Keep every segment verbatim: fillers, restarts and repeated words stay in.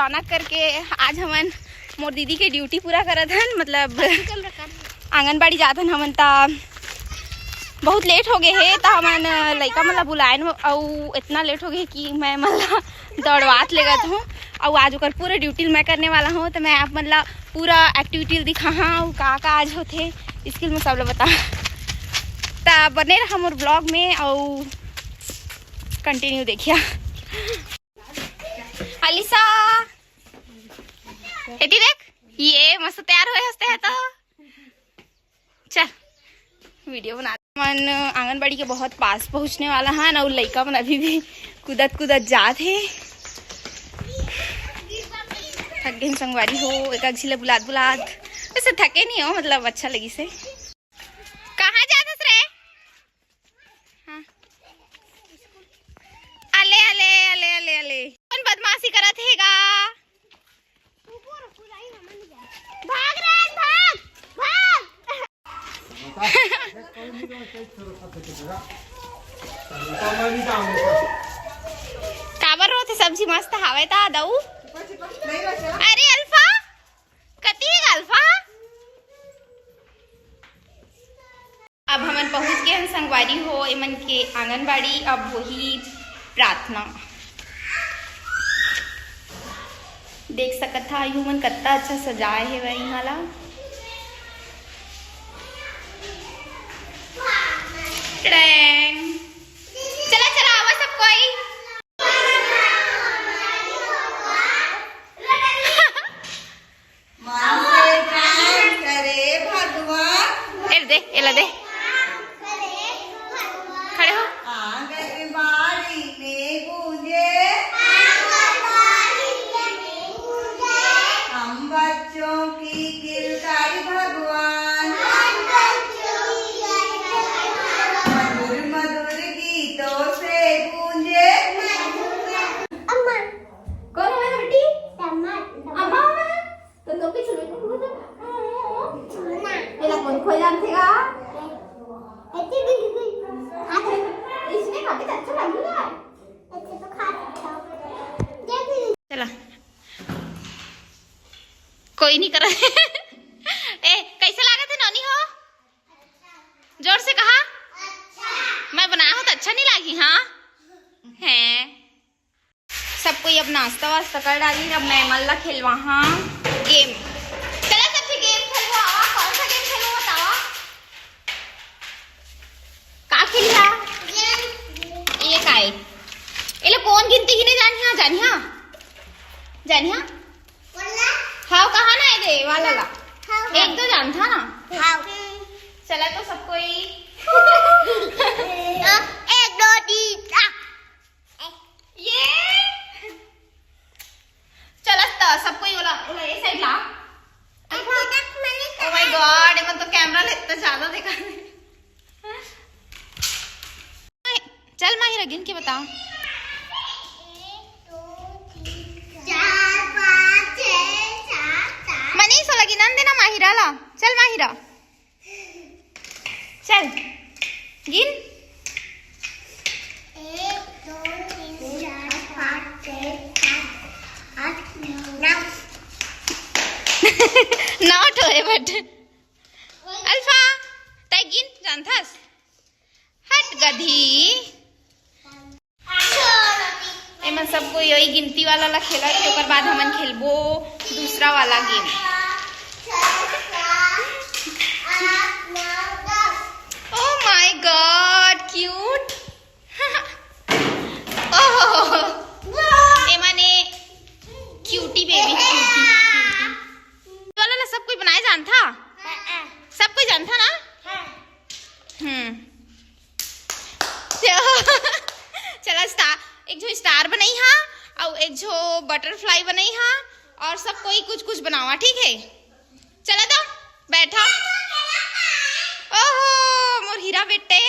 अचानक करके आज हमन मोर दीदी के ड्यूटी पूरा करत हन, मतलब आंगनबाड़ी जात हन हमन, त बहुत लेट हो गए हे, त हमन लइका मन ला बुलाएन, अउ इतना लेट हो गए कि मैं मन ला दौड़वात लेगत हूँ। अउ आज ओकर पूरा ड्यूटी मैं करने वाला हूँ, त मैं आप मन ला पूरा एक्टिविटी दिखाहा, अउ का का आज होथे स्कूल में, सब ला बता। त बने रहा मोर ब्लॉग में, अउ कंटिन्यू देखिया। अलिसा, एती देख, ये मस्त तैयार हुए हंसते हैं तो। चल, वीडियो बना। मन आंगनबाड़ी के बहुत पास पहुंचने वाला है ना, अउ लइका मन अभी भी कूदत कूदत जात हे। थक गए संगवारी हो, एक झिले बुलात बुलात। वैसे थके नहीं हो, मतलब अच्छा लगिस हे। कहाँ जात हस रे? हाँ। अले, अले, अले, अले, अले। कौन बदमाशी करत हे गा? भाग रे, भाग, भाग। काबर रोथे? सब्जी मस्त हावे ता दऊ। अरे अल्फा, कती हे अल्फा? अब हमन पहुंच गए हन संगवारी हो, एमन के आंगनबाड़ी। अब होही प्रार्थना। देख सकत हा, यू मन कत्ता अच्छा सजाए हे वही वाला। टड़ैंग। चला, चला, आवा सब कोई। मन से ध्यान करे भगवान। ए दे, एला दे। खड़े हो। आंगनबाड़ी में गूंजे। हम बच्चों की किलकारी भगवान। मधुर मधुर गीतों से गूंजे। अम्मा। कौन है बेटी? अम्मा। अम्मा है? तो तुम भी छुड़ो, छुड़ो, छुड़ो। छुड़ना। ये ला कौन खोल जानते का? ऐसे भी, भी। हाथ में। इसमें काफी अच्छा लग रहा है। ऐसे तो खा सकते हो। ये भी। चला। कोई नहीं करा। ए, कैसे लागत हे नोनी हो? जोर से कहा। मैं बनाया हूँ तो अच्छा नहीं लागी, हाँ? हैं। सब कोई अब नाश्ता वास्ता कर डाली, अब मैं मन ला खेलवाहा गेम। चला सच्ची गेम खेलवावा, कौन सा गेम खेलवा बतावा? का खेलवा? ये का है? एला कौन गिनती गिने जानिहा, जानिहा? जानिहा? हाँ, कहा ना ये वाला ला। हाँ, हाँ। एक दो जानथा ना? हाँ। चला तो सब कोई। एक, दो, तीन, चार। ये। चला तो सब कोई वाला, वाला ये साइड ला। Oh my God, ये मन तो कैमरा ले इतना ज्यादा देखा। चल माहिरा, गिन के बताओ। चार, पाँच, छः, सात, आठ। मनीष वाला गिनन देना माहिरा ला। चल माहिरा, चल गिन। एक, दो, तीन, चार, पाँच, छः, सात, आठ, नौ। नौ ठो है but। अल्फा, तै गिन जानथस? हट गधी। एमन सब कोई यही गिनती वाला ला खेलत हे, ओकर बाद हमन खेलबो दूसरा वाला game. Oh my God, cute। ओहो, एमन ए cutie baby, cutie, cutie। वाला ला सब कोई बनाए जानथा? सब कोई जानथा ना? हम्म। चला स्टार, एक झो स्टार बनाई हा, अउ एक झो बटरफ्लाई बनाई हा, और सब कोई कुछ कुछ बनावा, ठीक है? चला तो बैठा। ओहो, मोर हीरा बेटे,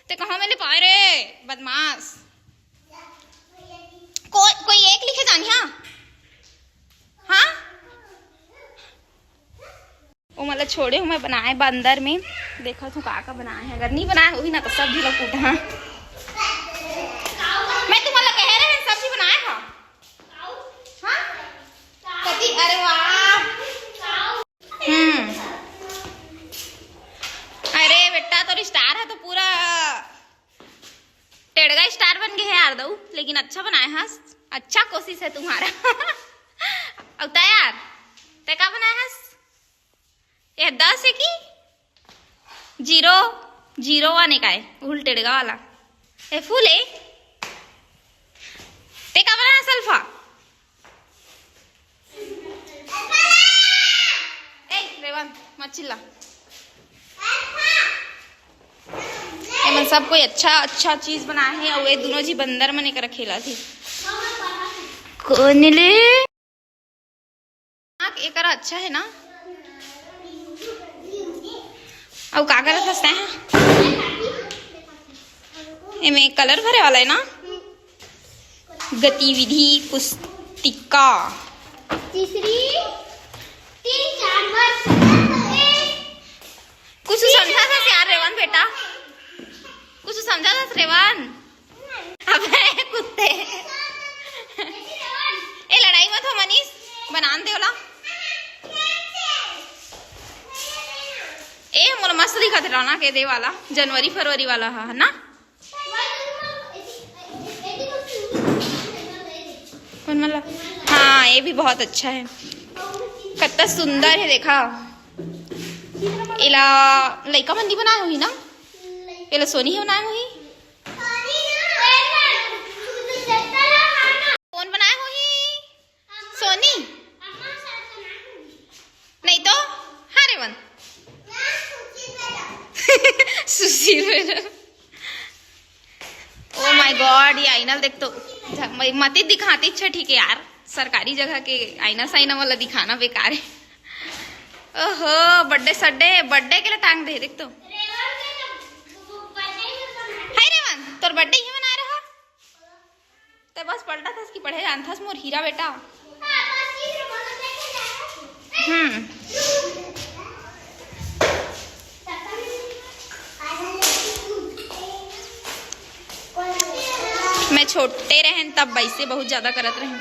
ते कहाँ में ले पाए रे, बदमाश। को, कोई एक लिखे जानी, हाँ? हाँ? ओ मोला छोड़े हो, मैं बनाए बा अंदर में। देखत हूँ का का बनाए हे, अगर नहीं बनाए होही ना तो सब झी ला कूटहा। मैं तुम्हारा कह रहे हैं सब्जी बनाए हा। हाँ? अरे वाह। हम्म। अरे बेटा, तोर स्टार ह तो पूरा टेड़गा स्टार बन गे हे यार दऊ, लेकिन अच्छा बनाए हस, अच्छा कोशिश है तुम्हारा। अउ तै यार, तै का बनाए हस? ये दस है कि जीरो? जीरो वन है काय? उल्टेड़गा वाला। ए, फूल है। ते का बनाए हस अल्फा? ए, रेवंत, मत चिल्ला। एमन सब कोई अच्छा अच्छा चीज बनाए हे, अउ ये दोनों जी बंदर मन एकर खेला थे। कौन ले? हाँ, एकर अच्छा है ना? अउ का करत हस तैं? एमे कलर भरे वाला है ना? गतिविधि पुस्तिका। तीसरी, तीन, चार बार। कुछ समझा था यार रेवंत बेटा, कुछ समझा था रेवंत। अबे कुत्ते। ए, लड़ाई मत हो मनीष, बनान दे ओला। ए, मोला मस्त दिखत रहा ना के दे वाला, जनवरी फरवरी वाला हा, है ना? कौन वाला? हाँ, ये भी बहुत अच्छा है, कितना सुंदर है। देखा, एला लइका मन नहीं बनाए होही ना, एला सोनी ही बनाए होही। कौन बनाए होही? सोनी? नहीं तो? हाँ, रेवंत। सुशील मैडम। Oh my God, ये आईना देख तो। मती दिखाती, अच्छा ठीक है यार, सरकारी जगह के आईना साइना वाला दिखाना बेकार है। ओहो, बर्थडे सड्डे, बर्थडे के लिए टांग दे, देख तो। हाय रेवंत, तोर बर्थडे ही मना रहा। ते बस पलटा थस कि पढ़े जान थस मोर हीरा बेटा। हम्म। मैं छोटे रहन तब वैसे बहुत ज्यादा करत रहन।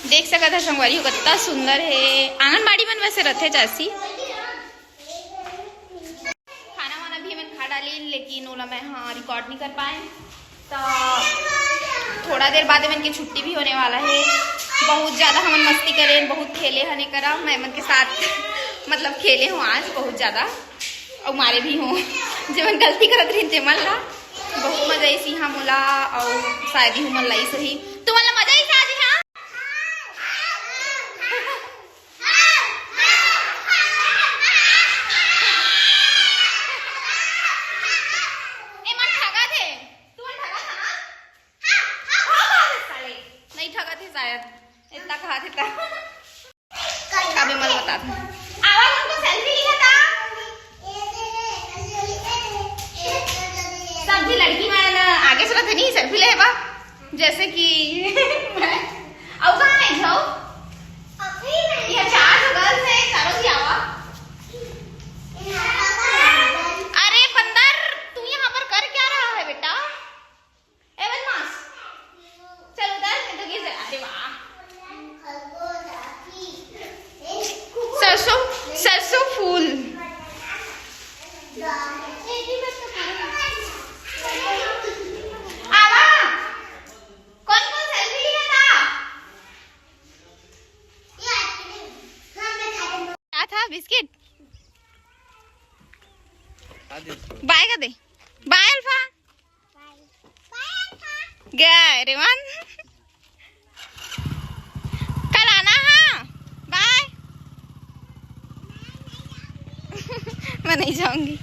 देख सकत है संगवारी हो, कितना सुंदर है। आंगनबाड़ी मन वैसे रथे जैसी। खाना वाना भी हमन खा डालिन, लेकिन ओला मैं हाँ रिकॉर्ड नहीं कर पाए। तो थोड़ा देर बाद हमन के छुट्टी भी होने वाला है। बहुत ज्यादा हमन मस्ती करेन, बहुत खेले हन एकरा मैं मन के साथ, मतलब खेले हूँ आज बहुत ज्यादा, और मारे भी हूँ। जेमन गलती करत रहिन तेमन ला बहुत मजा आइस इहाँ मोला, और शायद ही हमन ला आइस होही। तुमन ला मजा आइस आज इहाँ? ए, मन ठगा थे। तू मन ठगा था ना? हाँ, हाँ, हाँ, हाँ, साले। नहीं ठगा थे शायद। इतना कहा थे तब। अबे मत बता तू। आवा, तुमको सेल्फी लिया था। सब जी लड़की मन आगे चलत हे नहीं, सेल्फी ले बा। जैसे कि मैं, अब कहाँ है जाओ? ये चार जो गर्ल्स हैं, चारों जी आवा। अरे बंदर, तू यहाँ पर कर क्या रहा है बेटा? ए बदमाश, चल उधर, मैं तो गिर जा। अरे वाह, सरसों, सरसों फूल। आवा, कौन कौन सेल्फी लिया था? क्या था बिस्किट? बाय कर दे, बाय अल्फा। गए रे मन। कल आना हाँ, बाय। मैं नहीं जाऊंगी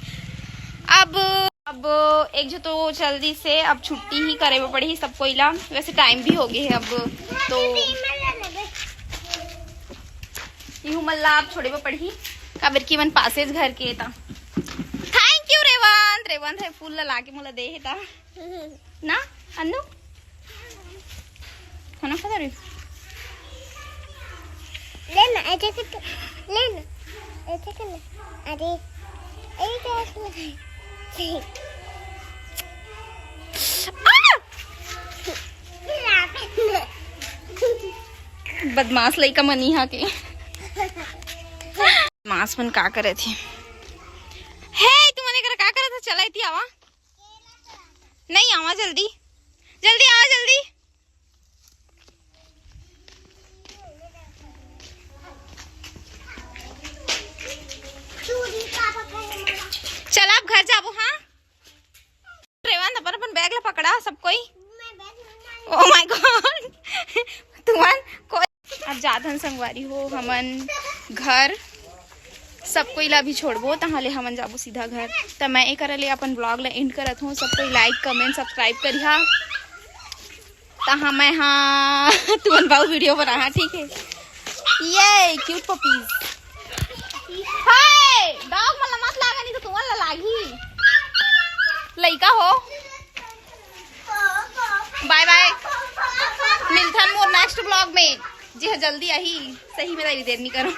अब। अब एक जो तो जल्दी से अब छुट्टी ही करे बर पड़ही सब कोई ला। वैसे टाइम भी हो गए है अब तो। इहू मन ला अब छोड़े बर पड़ही, काबर की मन पासेज घर के ता। Thank you Revanth. रेवंत है फूल ला लाके मोला दे हे ता। ना अन्नू, खाना खा रही? ले ना, ऐसे करके ले ना, ऐसे कर ले। अरे, ऐसे कर ले। आ! बदमाश लइका मन इहाँ के। बदमाश मन का करत हे? हे, तुमन एकर का करत हे? चला इति आवा। नहीं आवा, जल्दी, जल्दी आवा, जल्दी। चला, अब घर जाबो, हाँ? रेवंत, अपन, अपन बैग ला पकड़ा, सब कोई। Oh my God। तुमन कोई, अब जाथन संगवारी हो हमन घर, सब कोई ला भी छोड़बो, तहाँ ले हमन जाबो सीधा घर। त मैं ए करा ले अपन vlog ला end करत हूँ। सब कोई like, comment, subscribe करिहा। तहाँ मैं, हाँ, तुमन बाऊ video बनाहा, ठीक है? ये cute puppies। हाय, dog मन ला मत लागा, नहीं तो तुमन ला लागही। लइका हो। Bye bye। मिलथन मोर next vlog में, जे ह जल्दी आही। सही में, तारी देर नहीं करो।